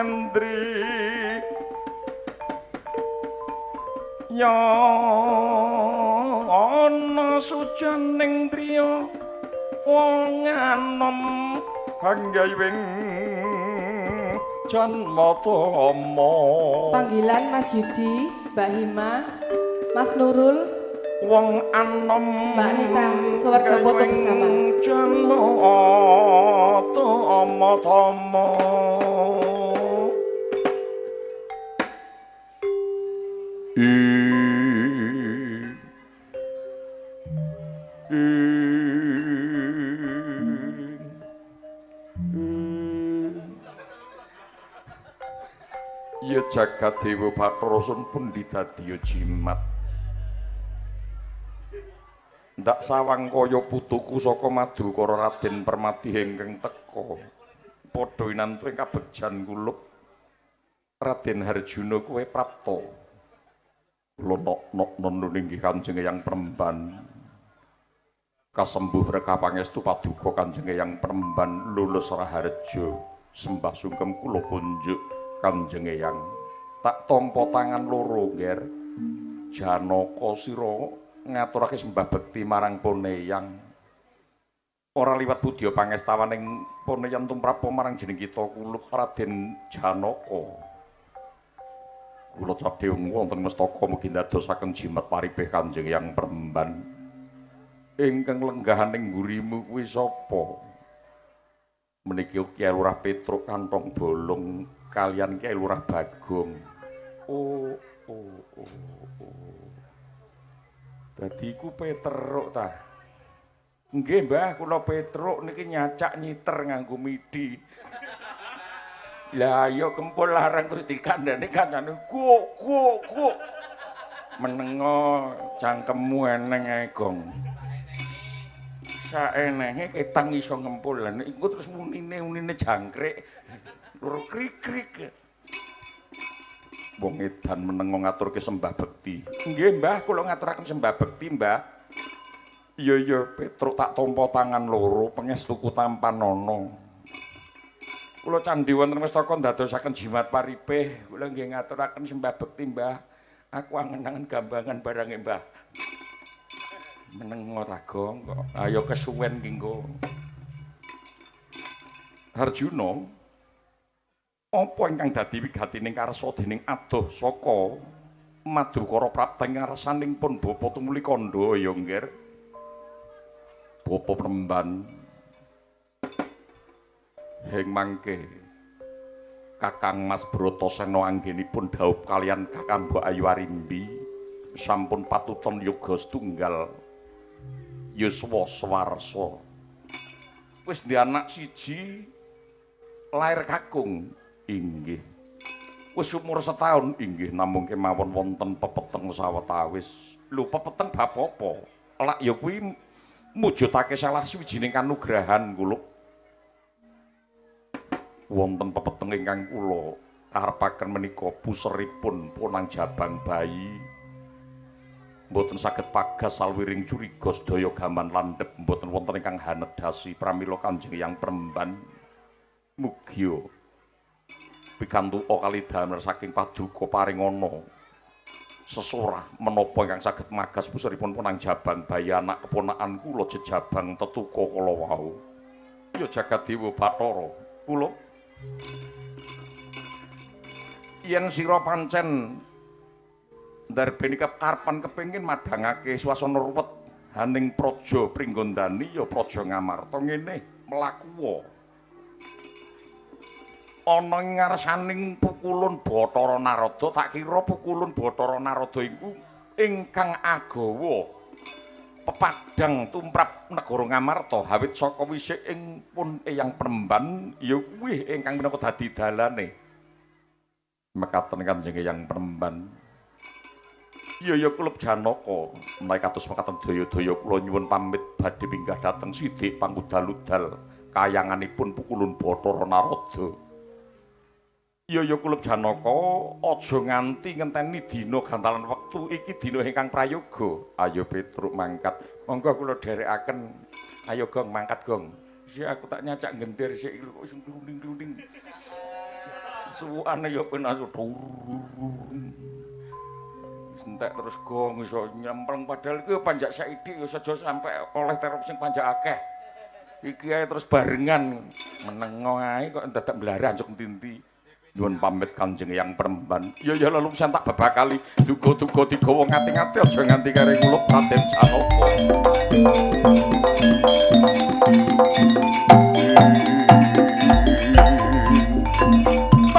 Endri ya ana sujaning driya wong anom hanggawing janma tama. Panggilan Mas Yudi, Mbak Hima, Mas Nurul, wong anom Mbak Nita, keluarga foto bersama. Janma tama tama. Ya jagat dewa Bathara sun pundi dadi jimat. Ndak sawang kaya putuku saka Madukara Raden Permati ingkang teka. Padha winantu ing kabegjan kulup Raden Harjuna kowe prapta. Kula nok-nok inggih Kanjeng Eyang Premban. Kasembuh reka pangestu paduka Kanjeng Eyang Premban lulus raharja sembah sungkem kula kunjuk Kanjeng Eyang. Tak tampa tangan loro ngger. Janaka sira ngaturake sembah bekti marang Poneyang. Ora liwat budya pangestawaning Poneyang tumrap marang jeneng kita kulup Raden Janaka. Kula cadhe wonten mestaka mugi ndadosaken jimat paripih Kanjeng Eyang Premban. Ingkang lenggahaning ngurimu kuwi sapa? Meniki Kyai Lurah Petruk kantong bolong kalian Kyai Lurah Bagong. Oh oh oh oh. Dadi iku Petruk ta? Nggih, Mbah, kula Petruk niki nyacak nyiter nganggo midi. Lah iya kempul larang terus dikandhane kancane go go go. Menengo cangkemmu eneng ae, Gong. Saenenge ketang iso ngempul. Lah nek iku terus munine jangkrik. Loro krik-krik. Wong edan menengo ngaturke sembah bekti. Nggih, Mbah, kula ngaturaken sembah bekti, Mbah. Iya iya, Petruk tak tampa tangan loro, pangestuku tampanana. Kula candhi wonten mestaka ndadosaken jimat paripih, kula nggih ngaturaken sembah bekti, Mbah. Aku angen-angen gambangan barange, Mbah. Menengo ta, Gong, kok. Ayo kesuwen ki engko. Harjuna, apa ingkang dadi wigatining karsa dening adoh saka Madukara prapta ing ngarsaning pun bapa tumuli kandha ya nggir. Bapa Premban hing mangke Kakang Mas Bratasena anggenipun dhaup kalian Kakang Mbok Ayu Arimbi sampun patuton yoga setunggal yuswa swarsa. Wis ndek anak siji lair kakung inggih. Wis umur setahun inggih, namung kemawon wonten pepeteng sawetawis. Lho pepeteng bab apa? Lak ya kuwi mujudake salah sawijining kanugrahan kula. Wonten pepeteng ingkang kula karepaken menika puseripun Ponang Jabang bayi. Mboten saged pagas salwiring curiga sedaya gaman landhep mboten wonten ingkang hanedhasi pramila Kanjeng Eyang Premban. Mugia pikantuka kalidhamer saking paduka paringana sesorah menapa ingkang saged magas puseripun Ponang Jabang bayi anak keponakan kula jejabang tetuka kala wau. Ya jagat dewa Bathara kula yen sira pancen ndarbeni kekarepan kepengin madhangake swasana ruwet haning praja Pringgondani ya praja Ngamarta ngene mlakuwa ana ing ngarsaning pukulun Bathara Narada. Tak kira pukulun Bathara Narada iku ingkang agawa pepadang tumrap negara Ngamarta awit saka wisik ing pun Eyang Premban ya kuwi ingkang minangka dadi dalane. Mekaten Kanjeng Eyang Premban. Iya ya kulup Janaka menawi kados mekaten daya-daya kula nyuwun pamit badhe minggah dhateng sidik pangudal-udal kayanganipun pukulun Bathara Narada. Iya ya kulup Janaka aja nganti ngenteni dina gantalan wektu iki dina ingkang prayoga. Ayo Petruk mangkat. Monggo kula dherekaken. Ayo Gong mangkat Gong. Sik aku tak nyacak gendir sik kok sing kluning-kluning. Suwukane ya penak entek terus gong iso nyempleng padahal iku panjak saiki ya aja sampe oleh terop sing panjak akeh. Iki ae terus barengan menengo ae kok dadak mblarah njok tinti. Nyuwun pamit Kanjeng Eyang Premban. Ya ya lelungsan tak babakali duga-duga digawa ngati-ngati aja nganti kare kulup Raden Janaka.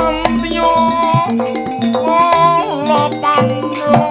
Tantya kala Pandhawa.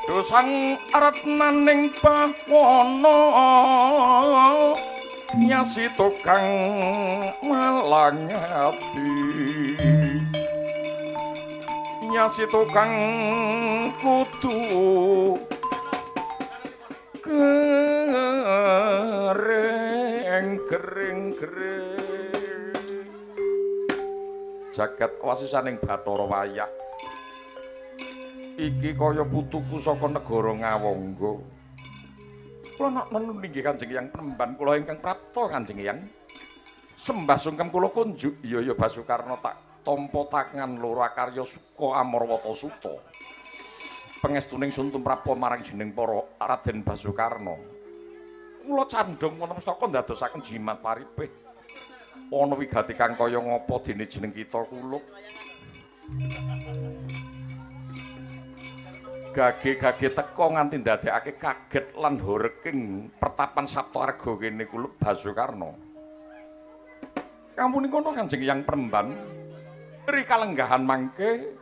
Dosang aratnaning bawana nyasi tukang malang ati nyasi tukang kudu kering kering kering jagat wasisaning Bathara Wayah iki kaya putuku saka negara Ngawangga. Kula nak nenun inggih Kanjeng Eyang Premban kula ingkang prapta Kanjeng Eyang. Sembah sungkem kula kunjuk. Iya ya Basukarna tak tampa tangan loro akarya suka Amarwata Suta. Pangestuning sun tumrapa marang jeneng para Raden Basukarna. Kula candhong wonten mustaka ndadosaken jimat paripih. Ana wigati kang kaya ngapa dene jeneng kita kulup. Gage-gage teka nganti ndadekake kaget lan horeking pertapan Sapta Arga kene kulup Basukarna. Kampune kono Kanjeng Eyang Premban ri kalenggahan mangke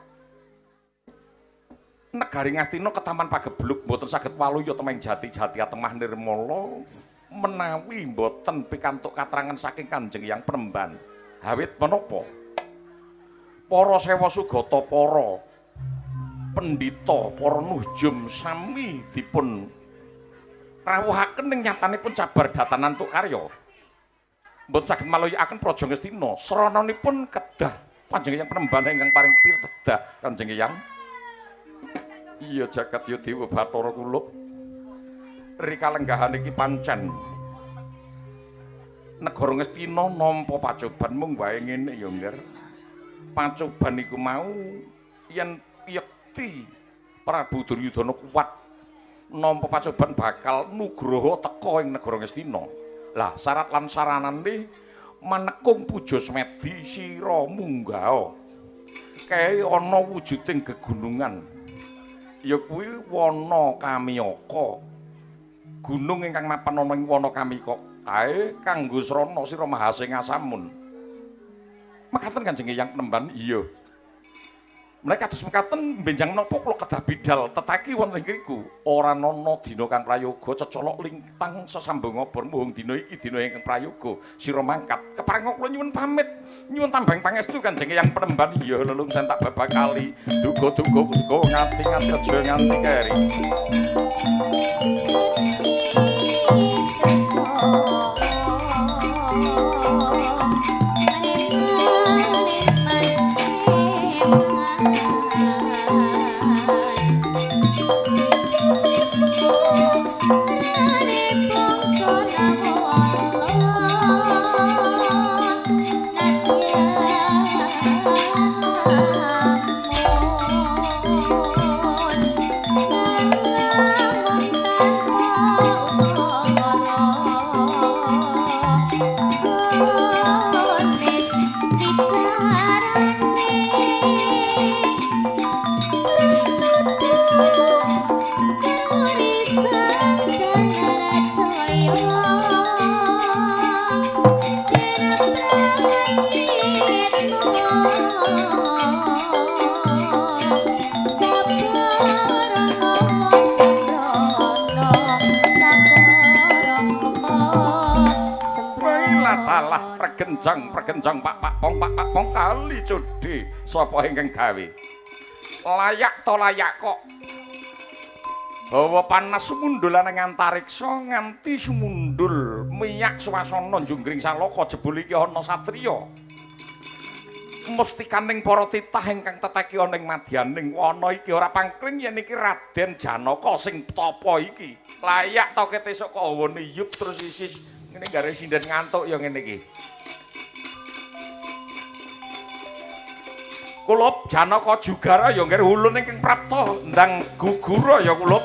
negari Ngastina ketaman pagebluk mboten saged waluya temeng jati-jati atemah nirmala menawi mboten pikantuk katrangan saking Kanjeng Eyang Premban. Hawit menapa? Para sewa sugata para pendhita para nujum sami dipun rawuhaken ing nyatanipun cabar datanan tuk karya. Mboten saged maluyakaken Praja Ngastina. Srananipun kedah Panjenengan Eyang Premban ingkang paring pitedah Kanjeng Eyang. Iya jagat ya dewa Bathara kulup. Rikalenggahan iki pancen negara Ngastina nampa pacoban mung wae ngene ya Ngger. Pacoban iku mau yen yekti Prabu Duryudana kuat nampa pacoban bakal nugroho teka ing negara Ngastina. Lah syarat lan saranane manekung puja semedi sira munggaha. Kae ana wujuding gegunungan. Ya kuwi Wana Kamiyaka. Gunung ingkang mapan ana ing Wana Kamiyaka kae kanggo srana sira Mahasingasamun. Mekaten Kanjeng Eyang Premban? Iya. Menawi kados mekaten benjang napa kula kedah bidal tetaki wonten ing ngriku. Ora ana dina kang prayoga cecolok lintang sesambung obor muhung dina iki dina ingkang prayoga sira mangkat. Keparenga kula nyuwun pamit, nyuwun tambang pangestu Kanjeng Eyang Premban. Iya lelungsan tak babakali. Duga-duga duga ngati-ngati aja nganti keri. Oh. Dalah regenjang regenjang pak pak pong pak pak pong kali codhe sapa ingkang gawe. Layak to layak kok. Hawa panas sumundul ing antariksa nganti sumundul miyak swasana njunggring saloka jebul iki ana satriya. Mustikaning para titah ingkang teteki ana ing madyaning wana iki ora pangkling yen iki Raden Janaka sing tapa iki. Layak to ketesuk kok hawane yup terus isis ngene gare sinden ngantuk ya ngene iki. Kulup Janaka jugara ya nggih ulun ingkang prapta ndang gugura ya kulup.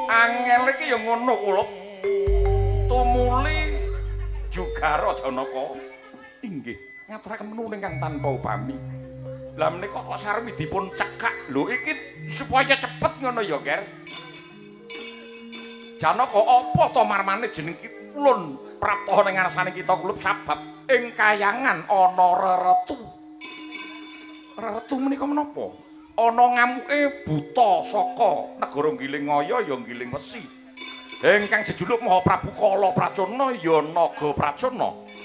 Angel iki ya ngono kulup. Tumuli jugara Janaka. Inggih, ngaturaken menungso ingkang tanpa upami. Lah menika kok sarwi dipun cekak. Lho iki supaya cepet ngono ya, Ger. Janaka apa to marmane jeneng ulun prapta ning ngarsane kita kulup sabab ing kayangan ana reretu. Reretu menika menapa? Ana ngamuke buta saka negara Giling Ngaya ya Giling Wesi. Ingkang jejuluk Maha Prabu Kala Pracona ya Naga Pracona.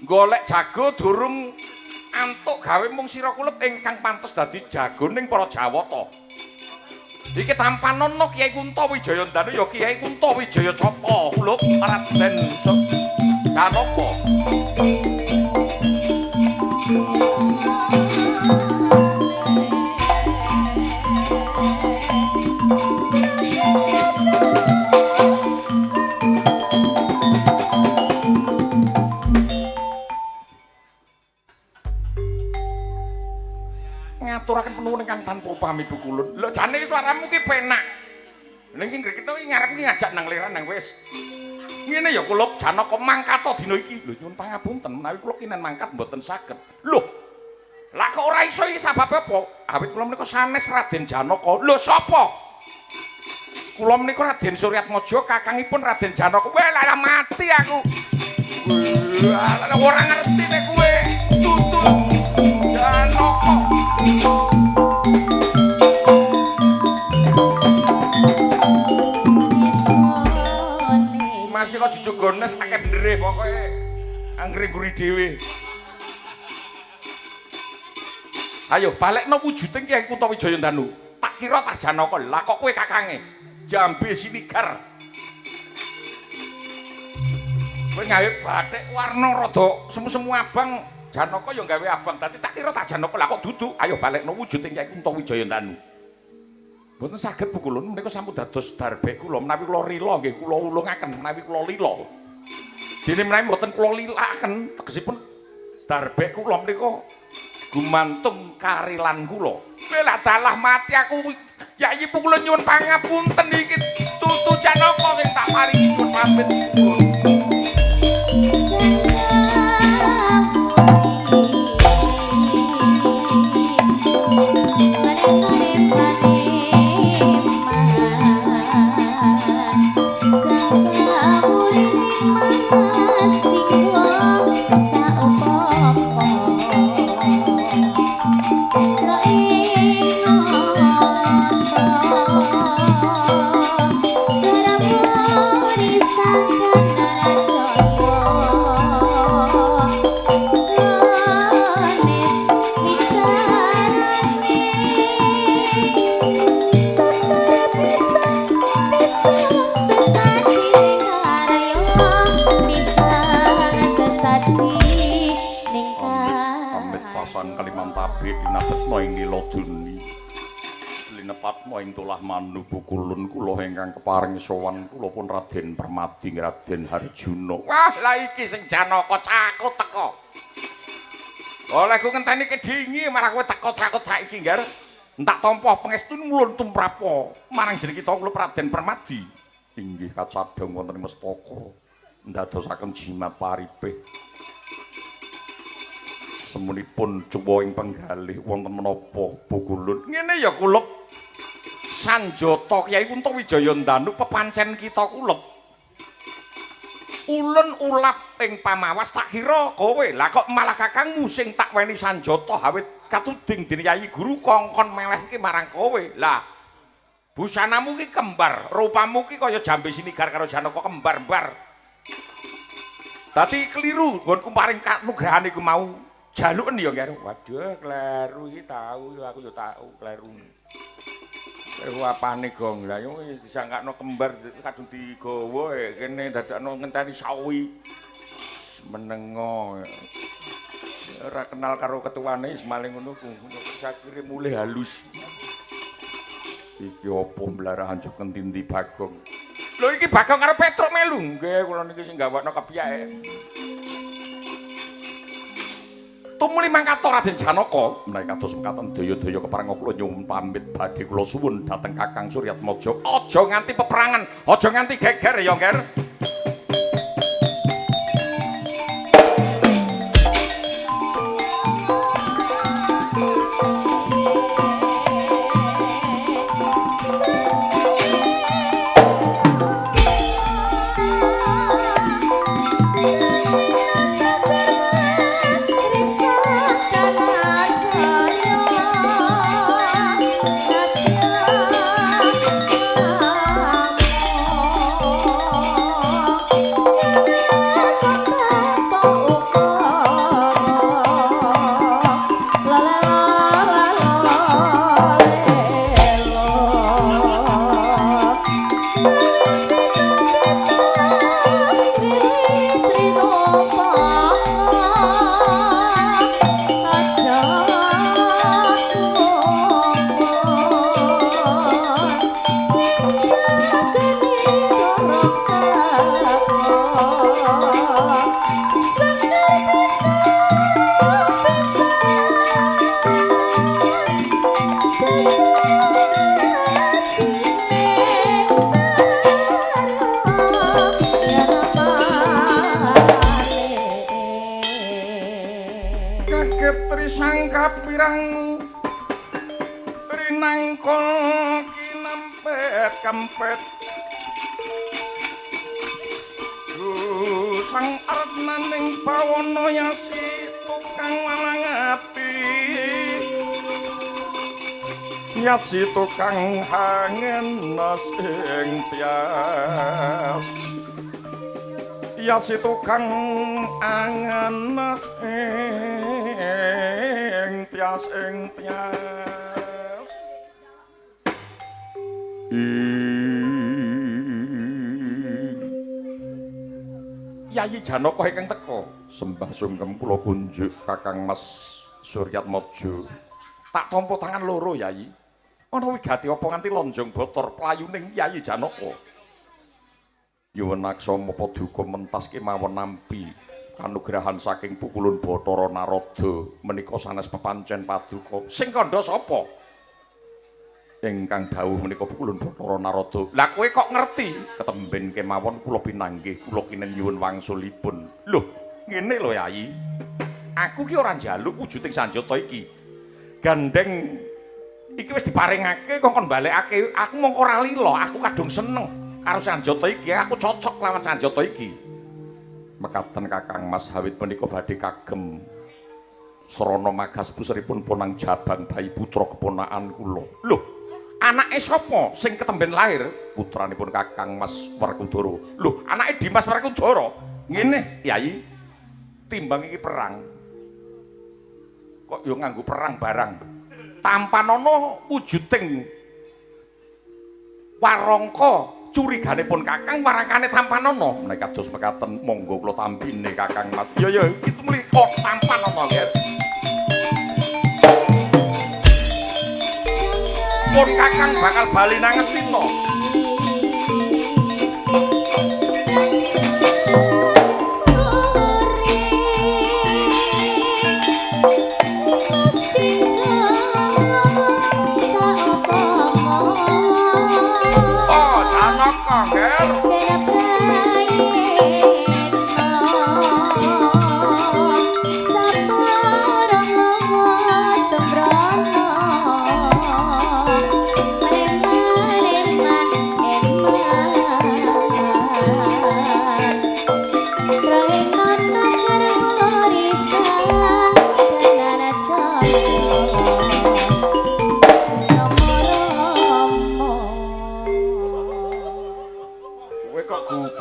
Golek jago durung antuk gawe mung sira kulup ingkang pantes dadi jagoning para Jawata. Iki tampanana Kyai Kunta Wijaya Ndanu ya Kyai Kunta Wijaya Capa kulup Raden Janaka. Ngaturaken penuwun ingkang tanpa upami Bu Kulun. Lho jane suaramu ki penak. Ning sing grekno iki ngarep ki ngajak nang liran nang wis. Ngene ya kulup Janaka mangkat dina iki. Lho nyuwun pangapunten menawi kula kinen mangkat mboten saged. Lho. Lah kok ora iso iki sababe apa? Awit kula menika sanes Raden Janaka. Lho sapa? Kula menika Raden Suryatmaja kakangipun Raden Janaka. Weh lah mati aku. Wah, ora ngerti nek kowe tutu Janaka. Masih kok jujuk gones akeh bendere pokoke anggere nguri dhewe. Ayo balekno wujuding Kyai Kunta Wijaya Ndanu. Tak kira tak Janaka. Lah kok kowe kakange? Jambe sinigar. Kowe gawe bathik warna rada semu-semu abang. Janaka ya gawe abang. Dadi tak kira tak Janaka. Lah kok duduk. Ayo balekno wujuding Kyai Kunta Wijaya Ndanu. Mboten saged Bu Kulun menika sampun dados darbek kula menawi kula rila nggih kula ulungaken menawi kula lila. Dene menawi mboten kula lilakaken tegesipun darbek kula menika gumantung karilan kula. Lah dalah mati aku. Yayi Bu kula nyuwun pangapunten iki tutu Janaka sing tak paringi nyuwun pamit. Linepatma ing tulah manubu kulun kula ingkang keparing sowan kula pun Raden Permadi Raden Harjuna. Wah, lah iki sing Janaka cakut teko. Oleh ku ngenteni kedingi marang kowe teko cakut saiki, Ngger. Entak tampa pangestu mulun tumrapa marang jeneng kita kula Raden Permadi. Inggih kacadhang wonten mestaka ndadosaken jimat paripih. Semunipun cuwa ing penggalih wonten menapa Bu Kulun. Ngene ya kulup. Sanjata Kyai Kuntawijaya Ndanu pepancen kita kulep. Ulun ulap ing pamawas tak kira kowe. Lah kok malah kakangmu sing tak weni sanjata awit katuding dening Kyai Guru kongkon melehke marang kowe. Lah busanamu ki kembar, rupamu ki kaya jambe sinigar karo Janaka kembar-kembar. Dadi keliru nggonku paring kanugrahane iku mau. Jaluken ya, Nger. Waduh, kleru iki tau aku ya tau kleru. Kleru apane, Gong? Lah yo wis disangkakno kembar kadung digawa kene dadakno ngenteni sawi. Menengo. Ora kenal karo ketuane wis maling ngono ku. Sakire mulih halus. Iki apa mblarah anjuk ngendi Bagong? Lho iki Bagong karo Petruk melu. Nggih, kula niki sing gawakno kebiyake. Tumuli mangkat Raden Janaka menawi kados mekaten daya-daya kepareng kula nyuwun pamit badhe kula suwun dhateng Kakang Suryatmaja. Aja nganti peperangan, aja nganti geger ya, Nger. Kempet sang arnaning bawana yasi tukang walang ati yasi tukang hangenes ing tias yasi tukang angenes ing tias ing tias. Yayi Janaka ingkang teka. Sembah sungkem kula kunjuk Kakang Mas Suryatmaja. Tak tampa tangan loro, Yayi. Ana wigati apa nganti lonjong botor playuning Yayi Janaka? Nyuwun aksama paduka mentas kemawon nampi kanugrahan saking Pukulun Bathara Narada menika sanes pepancen paduka. Sing kandha sapa? Ingkang dawuh menika Pukulun Bathara Narada. Lah kowe kok ngerti? Ketemben kemawon kula pinanggih, kula kinen nyuwun wangsulipun. Lho, ngene lho Yayi. Aku ki ora njaluk wujuding sanjata iki. Gandeng iki wis diparingake kongkon balekake. Aku mung ora lila, aku kadung seneng karo sanjata iki. Aku cocok lawan sanjata iki. Mekaten Kakang Mas Hawit menika badhe kagem srana magas puseripun ponang jabang bayi putra keponakan kula. Lho, anake sapa sing ketemben lahir? Putranipun Kakang Mas Werkudara. Lho, anake Dimas Werkudara. Ngene, Yayi. Timbang iki perang. Kok yo nganggo perang barang. Tampanana wujuding warangka curiganipun Kakang warangkane tampanana. Menawi kados mekaten monggo kula tampine Kakang Mas. Ya ya iki tumuli kok tampanana, Nger. Pun Kakang bakal bali nang Ngastina. Oh, Janaka, Nger. Sembrono.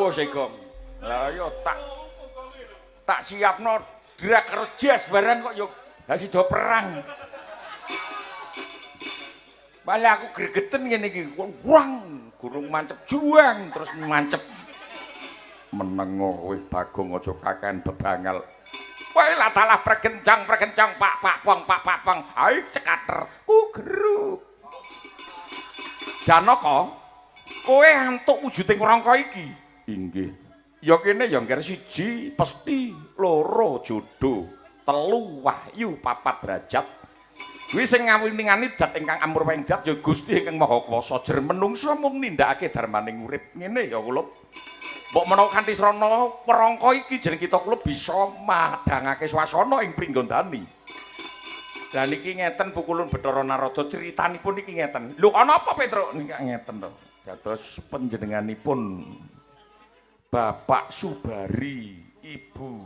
Opo sih, Gong? Lah ya tak siapno drak rejes barang kok yo gak sida perang. Malah aku gregeten ngene iki. Wang, gurung mancep juang terus mancep. Menengo kowe Bagong aja kakean bebangal. Kowe lah talah pregencang-pregencang pak pak pong pak pak pong. Ayo cekater ku geruk. Janaka, kowe antuk wujuding rangka iki. Inggih. Ya kene ya ngger siji pesti, loro jodoh, telu wahyu, papat derajat. Kuwi sing ngawiningani dat ingkang amurweng dat ya Gusti ingkang Maha Kuwasa. Jer menungsa mung nindakake darmaning urip. Ngene ya kula. Mbok menawa kanthi srana perangka iki jeneng kita kula bisa madhangake swasana ing Pringgondani. Lah niki ngeten pukulun Bathara Narada critanipun niki ngeten. Lho ana apa Petruk? Niki ngeten to. Dados panjenenganipun Bapak Subari, Ibu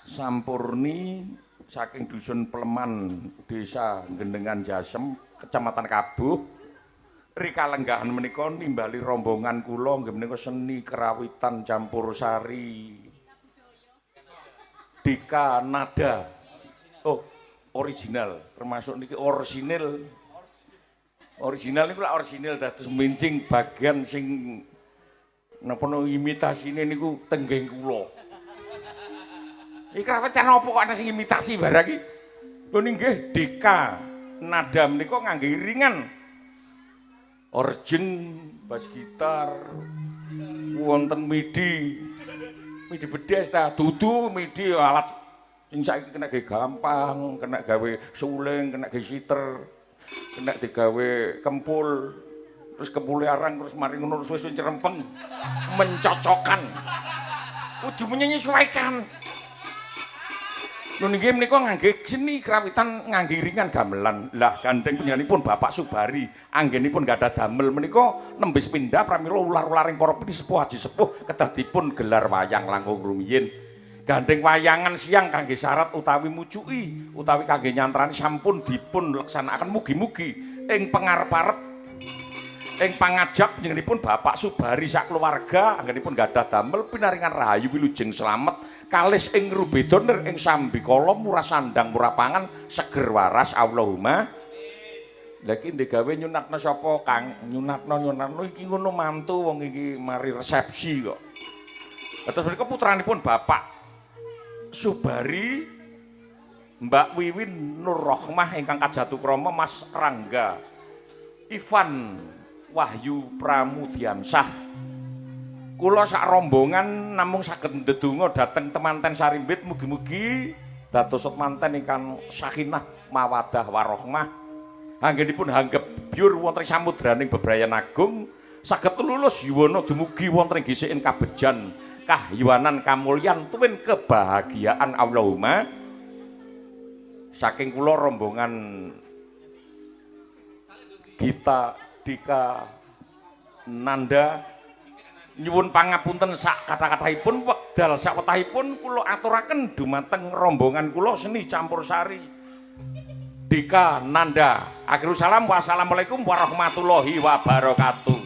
Sampurni saking dusun Pleman, Desa Gendengan Jasem, Kecamatan Kabuh. Rika lenggahan menika nimbali rombongan kula nggih menika seni kerawitan campur sari. Dika Nada. Oh, original, termasuk niki orisinil. Original niku lak orisinil dados mincing bagian sing napa imitasine niku tenggeng kula. Iki krawitan apa kok ana sing imitasi barang iki? Lho nggih Dika Nada menika ngangge iringan origin bass gitar wonten MIDI. MIDI bedes ta dudu MIDI alat sing saiki kena gawe gampang, kena gawe suling, kena gawe siter, kena digawe kempul. Terus kempule arang terus mari ngono terus wis cerempeng mencocokkan. Kudu menyesuaikan. Lho nggih menika ngangge seni krawitan ngangge iringan gamelan. Lah gandeng panjenenganipun Bapak Subari anggenipun gadah damel menika nembe sepindah pramila ular-ularing para pinisepuh aji sepuh kedah dipun gelar wayang langkung rumiyin. Gandeng wayangan siang kangge syarat utawi mucuki utawi kangge nyantrani sampun dipun laksanakaken mugi-mugi ing pangarep-arep ing pangajap panjenenganipun Bapak Subari sakeluarga anggenipun gadah damel pinaringan rahayu wilujeng slamet kalis ing rubeda nir ing sambikala murah sandang murah pangan seger waras Allahumma. Lha iki ndek gawe nyunatno sapa Kang? Nyunatno iki ngono mantu wong iki mari resepsi kok. Terus menika putranipun Bapak Subari Mbak Wiwin Nur Rohmah ingkang kajatukrama Mas Rangga Ivan Wahyu Pramudiansah. Kula sak rombongan namung saged ndedonga dhateng temanten sarimbit mugi-mugi dados manten ingkang sakinah mawadah warahmah. Anggenipun hanggebyur wonten ing samudraning bebrayan agung saged lulus yuwana dumugi wonten ing gisiking kabejan kahyuwanan kamulyan tuwin kebahagiaan Allahumma. Saking kula rombongan Gita Dika Nanda nyuwun pangapunten sak kathah-kathahipun wekdal sawetahipun kula aturaken dumateng rombongan kula seni campur sari Dika Nanda. Akhirul salam, wassalamualaikum warahmatullahi wabarakatuh.